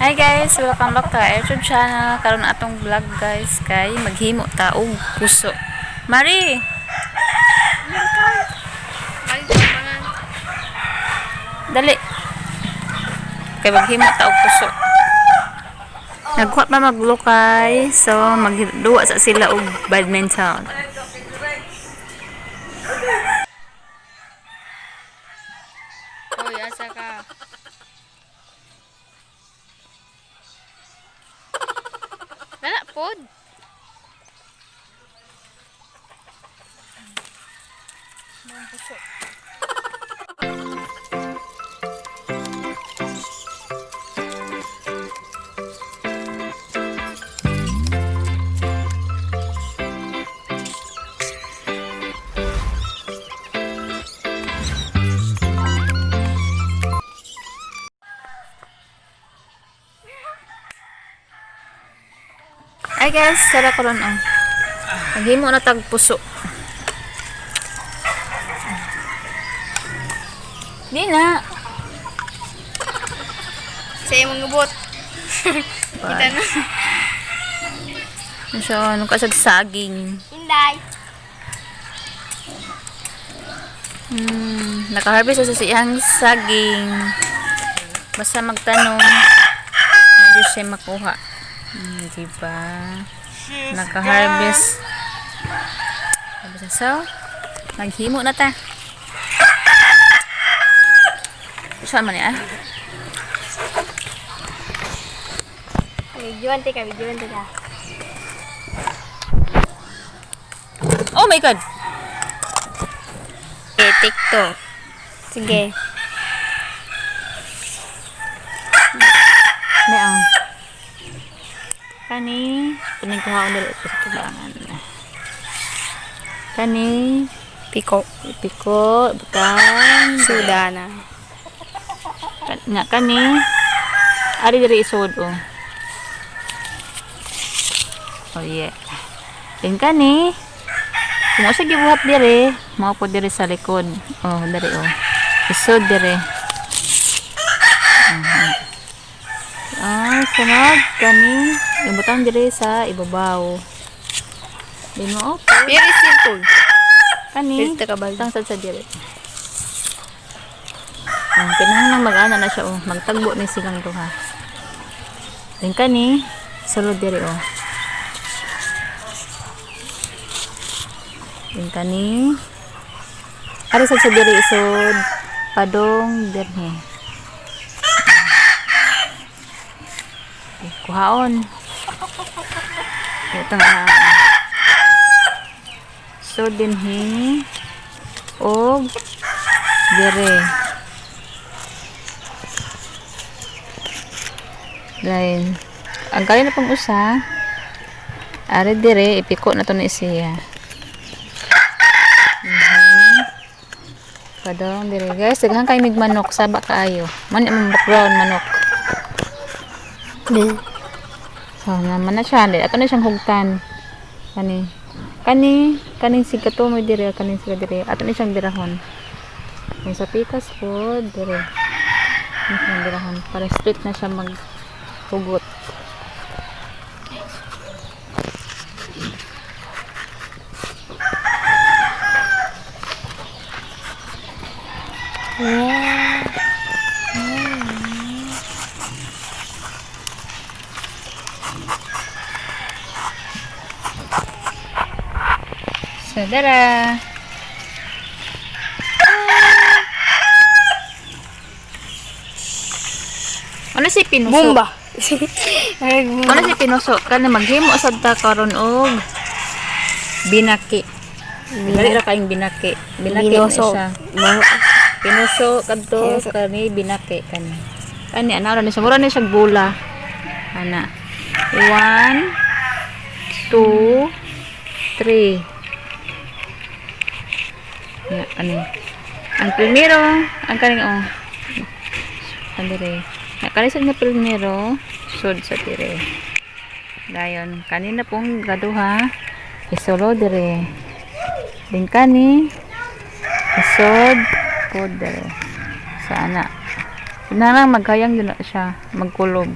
Hi guys, welcome back to our YouTube channel. Karon atong vlog, guys, kay maghimo ta og puso. Mari, dali. Kay maghimo ta og puso. Nagkuha pa maglukay, so magduwa sa sila og badminton. Hoy, asa ka? Wala pod. Hi guys, tara karon oh. Maghimo na tag puso. Di na. Sa imong ubot. Kita na. Ano siya, ano ka siya, saging. Inday. Nakaharvest sa siyang saging. Basta magtanong, na Diyos siya makuha. Diba? Nakaharvest. Harvest. So, naghimo na ta. Saan man niya? Videoan ka, videoan ka. Oh my God! Eh, TikTok. Sige. May ang kani, kuning kuhaon dali ito sa tubangan. Kani, Piko. Piko, butang, Suda na. Nga kani, ari diri isod oh. Oh yeah. Then kani, kung usa gibuhat diri, mao po diri sa likod. Oh, diri oh. Isod diri. Ah, sunod kani, ibutang diri sa ibabaw. Di mo okay. Very simple. Kani, Filter ka ba? butang sad sa diri. Oh, kinahanglan mag-ana na siya oh, magtagbo ni silang duha. Then kani, sulod diri oh. Then kani, ari sad sa diri isod padong dirhe. Okay, kuhaon. Ito nga. So dinhi og dire. Lain. Ang kali na pong usa, ari dire ipiko na to ni siya. Padong dire guys, daghan kay mig manok, saba kaayo. Man imong background manok. So, naman na siya. Ato na siyang hugtan. Kani. Kani, kaning siga to mo dire, kaning siga dire. Ato na siyang birahon. Yung sa pikas po, dire. Ano siyang birahon. Para straight na siya maghugot. So, dara. Ano si pinuso? Bomba. Ano si pinuso? Kani maghimo sad ta karon og binaki. Dali ra kaayong binaki. Binaki na Binoso. siya. Pinuso kadto kani binaki kani. Kani ana ra ni siya mura ni siya bola. Ana. 1 2 3. Ya, kani. Ang primero, ang kaning oh. Kani. Na kani sa nga primero, sud sa dire. Dayon, kanina pong gaduha, isulo dire. Din kani, isod po dire. Sa ana. Kinahanglan maghayang yun na siya, magkulob.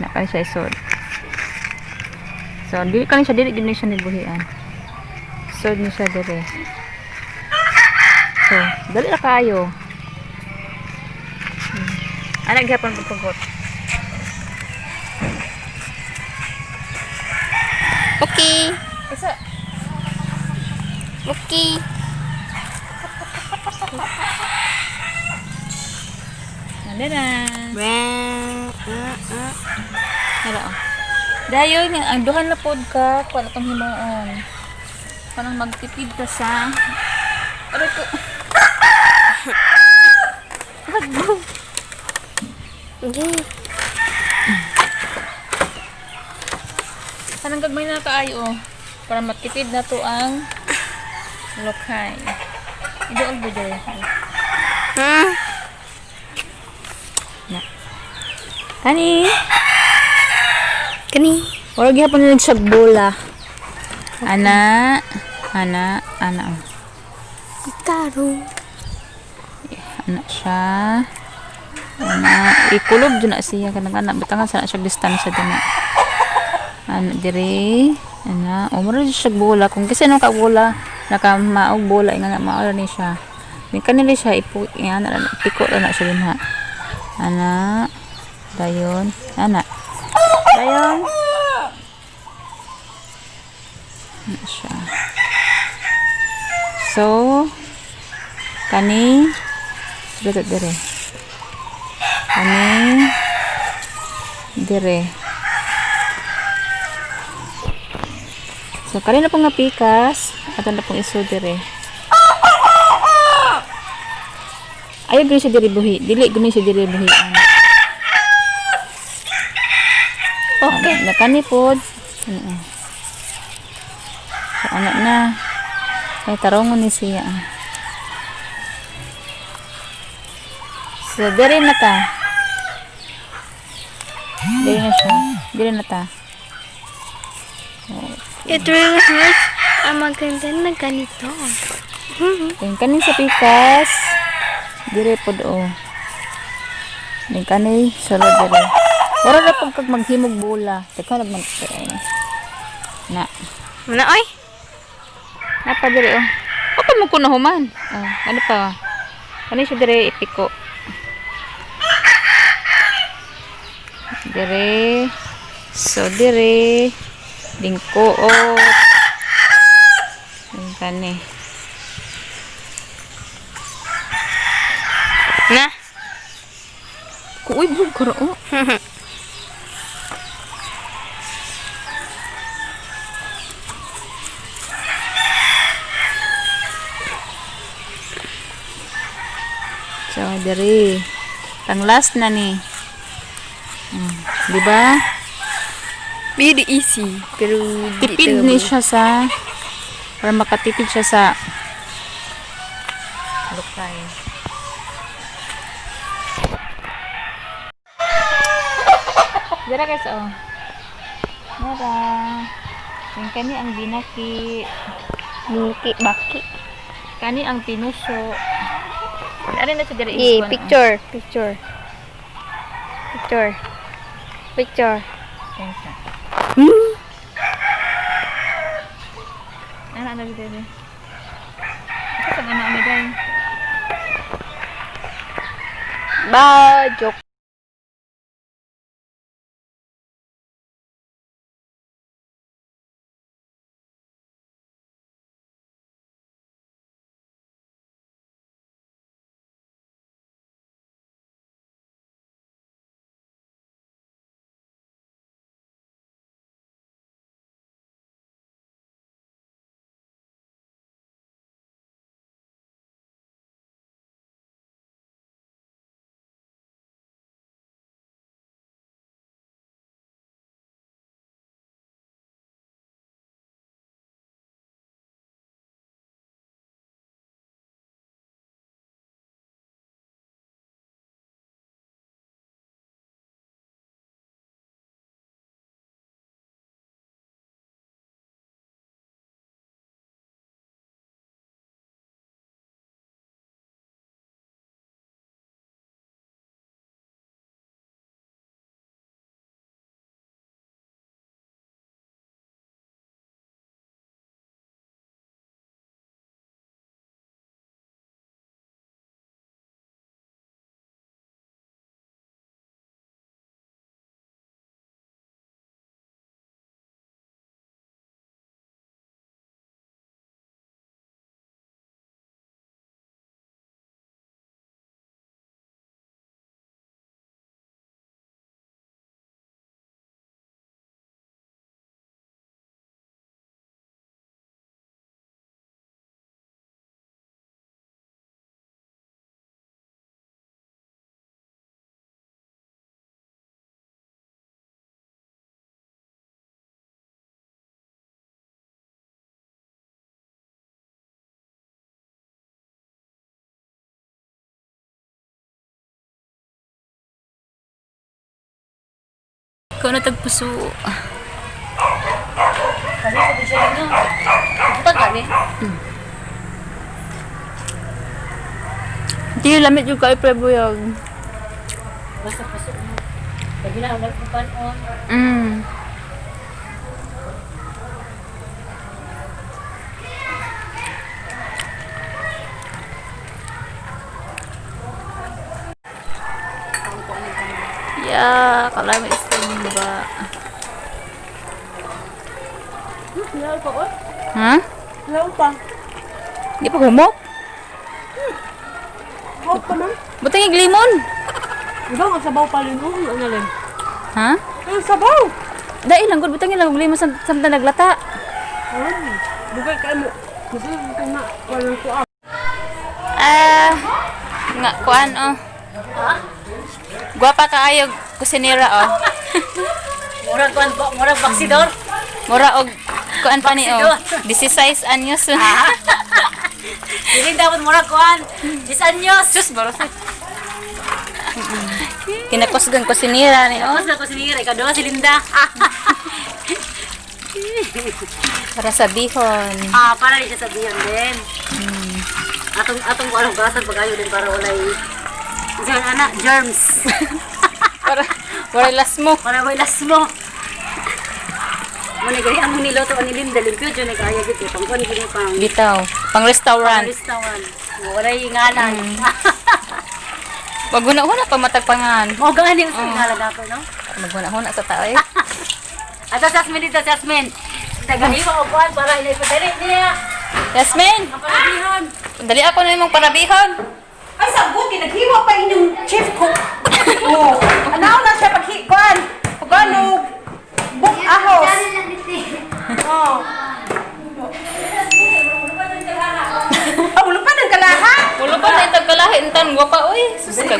Na kani siya isod. So dili kani siya, dili gid ni siya nibuhian. Sod ni siya dire. So, dali ra kaayo. Ana gyapon pagtugot. Okay. Isa. Okay. Nanda na. Well, Nara oh. Dayon ang duhan na pod ka kuan atong himuon. Kanang magtipid ka sa. Aray ko. Agbo. Okay. Kanang gagmay na kaayo oh. Para matipid na to ang lokay. Idool ba dyan? Na. Kani. Kani. Wala gihapon na siya bola. Ana, ana, ana. Oh. Taro. Ana siya. Ana, ikulob dyan na siya kanang ana butangan sa na siya distansya din na. Ana dire. Ana, umro siya bola kung kasi nung ka bola naka maog bola nga na mao ni siya. Ni kanila siya ipu ana na piko ra na siya din ha. Ana, dayon, ana. Dayon. Ana siya. So, kani dito dire. Kani dire. So, kani na pong napikas ato na pong iso dire. Ayaw gani siya dire buhi. Dili gani siya dire buhi. Okay. Na kani pod. Ano, oh. So, ana na. Kay tarongon ni siya. So, dire na ta. Dire na siya. Dire na ta. Ito yung mas ang maganda na ganito. Then, kanin sa pikas, dire pod oh. Then, kani, sulod dire. Wala na pag kag maghimog bola. Teka, nagman. Na. Muna oy. Napa dire oh. Apa mo kuno human? Oh, ano pa? Kani siya dire ipiko. Dire. So dire lingkuot. Yung kani. Na. Kuy bug karo. Oh. So dire. Pang last na ni. Di ba? Very easy. Pero di Tipid ni siya sa para makatipid siya sa lukay. Dara guys oh. Dara. Yung kani ang binaki, Binaki baki. Kani ang pinuso. Ano na siya diri Eh, ikuan, oh. Picture, picture. Picture. Picture. Ayan siya. Ano ano diri? Ito sa ano ano dai. Ba, joke. Kuno tag puso. Kasi sa siya ninyo. Putang gani. Di lamit yung kay prebuyog. Basta puso mo. Lagi na ang panon. Yeah, kalami is ba? Ha? Hello pa. Di pa humok? Hot pa man. Butang yung limon. Iba ang sabaw pa rin. Oo, ano rin. Ha? Ang sabaw! Dahil lang, gud butang yung lang limon sa naglata. Ay, bugay ka mo. Gusto ko na walang kuha. Ah, nga kuan oh. Gwapa kaayo kusinera oh. Murag kuan ba, murag baksidor. Mura og kuan pa ni oh. 16 anyos. Dili dapat murag kuan. 10 anyos. Sus baros. Kinakusgan kusinera ni oh. Tapos na ko sinira, ikaw doon si Linda. Para sa bihon. Ah, para rin siya sabihan din. Atong atong kuan gasan pag-ayo din para walay Diyan ana germs. Para wala lasmo. Para walay lasmo. Mo ni gani ang niluto ani Linda limpyo jud ni kaya gid pang kuan gid pang Bitaw. Pang restaurant. restaurant. Walay ngalan. Wag huna-huna pa matagpangan. Mo gani sa ngalan ako no. Maghuna-huna sa tao eh. Ato sa Asmin dito, sa Asmin. Tagahiwa og kuan para ilay padali niya. Yasmin, Ang parabihon. dali ako na imong parabihon. Ay, sagot! Naghiwa pa inyong chief cook. Oo. Ano na siya paghikuan? Pagano? Book ahos. Oo. Ah, ulo pa ng kalaha. Ulo pa na itag kalahi intan gwapa oy. Sus ka.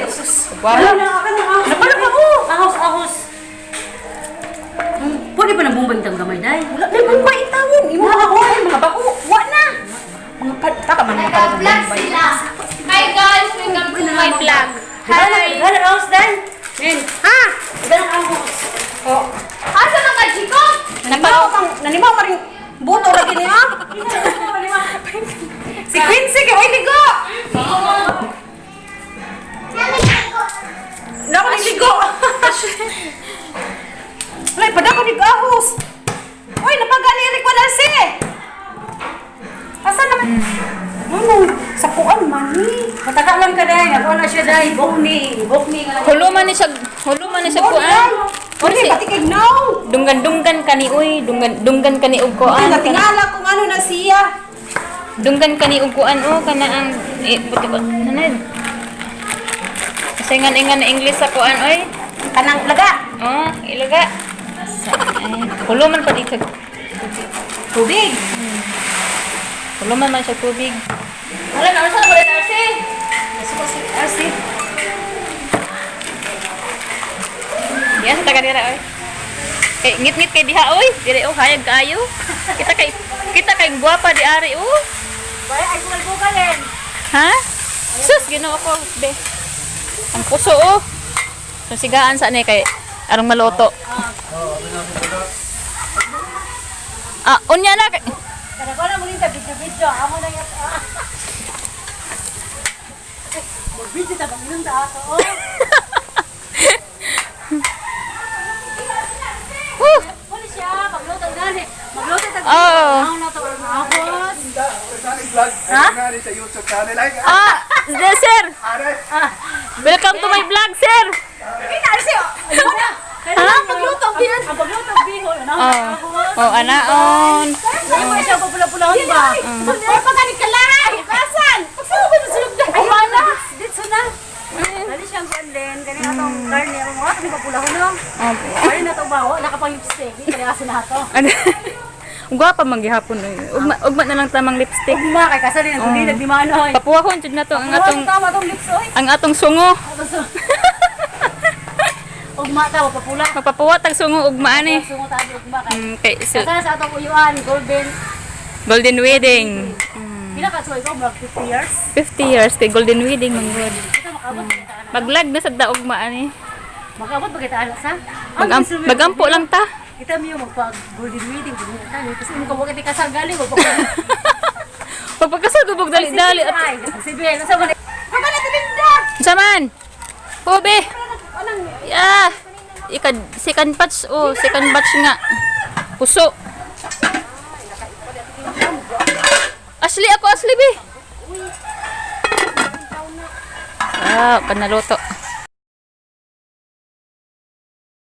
Gwapa. Napala pa ko. Ahos, ahos. Pwede pa nang bumbang itang gamay day. Wala na mong maitawon. Imo mga bako, mga bako. Wa na. Mga pataka man mga Vlog sila. Hi guys, welcome to my vlog. Hi. Gana ahos day. Nen, Ha? gana ahos. Oh. Asa mga chiko? Nanimaw kang nanimaw ka rin buto lagi niya. Si Quincy kay way ligo. Nako ni ligo. Wala pa dako ni ahos. Uy, napagani rin ko na si. Asa naman? Ano? Sa kuan man ni. Mataka lang ka day. Ako na siya day. Bukni, bukni nga. Hulo man ni siya, hulo man ni siya kuan. Uy, pati kay now. Dunggan-dunggan kani oy, dunggan dunggan kani og kuan. Ay, tingala kung ano na siya. Dunggan kani og kuan oh kana ang eh, buti ba nanay. Kasi nga nga na English sa kuan oy. Kanang laga. Oh, ilaga. Sa ay, hulo man pa dito. Tubig. Hulo man man siya tubig. Wala na sa wala na si. Arsi. Yan sa taga dira oy. Kay ngit-ngit kay diha oy. Dire oh hayag kaayo. Kita kay gwapa di ari oh. Bay ay bugal-bugalin. Ha? Sus, Ginoo ko, be. Ang puso oh. So sigaan sa ni kay arong maluto. Ah, unya na kay Kada ko na mo linda video-video. Amo na yat. Mag-video ta bang linda ako. Oh. Woo! Wala siya magluto gani. Magluto ta. Oh. Amo na to ahos. Vlog. Ha? Sa YouTube channel. Ay, Ah, sir. aray. Welcome to my vlog, sir. Ha? Magluto ang bihon. Ang pagluto ang bihon. Ano? Oh. Oh, anaon. Ay, mo siya papula-pulahon ba? Ay, pagani ka lang. Hugasan. Pagsawa ba sa sulog na? Ay, wala. Dito na. Dali siyang kuan din. Kani atong karne ang mga atong papulahon no. Opo. Karne na to ba? Wala ka pang lipstick. Di kaya sa nato. Ano? Gwapa man gihapon oy. Ugma, ugma na lang tamang lipstick. Ugma kay kasal din ang oh. Di manoy. Papuwahon jud na to ang atong tama atong lips oy. ang atong sungo. Atong Ugma ta papula. Magpapuwa tag sungo ugma ani. Sungo ta ugma kay. Kay so, Kasal sa atong uyuan golden. golden wedding. Pila ka suway ko mag 50 years. 50 years kay golden wedding man gud. Kita makaabot kita ana. Maglag na sa daog maani. Makaabot ba kita anak sa? Magampo lang ta. Kita miyo magpag golden wedding pag mga tayo kasi mo kawag iti kasal galing o pag Pagpagkasal gubog dali-dali. At ay sige nasa man. Saman! Hobe! Yeah! Ikad, second batch, oh, second batch nga. Puso. Asli ako, asli be. Ah, kanaluto.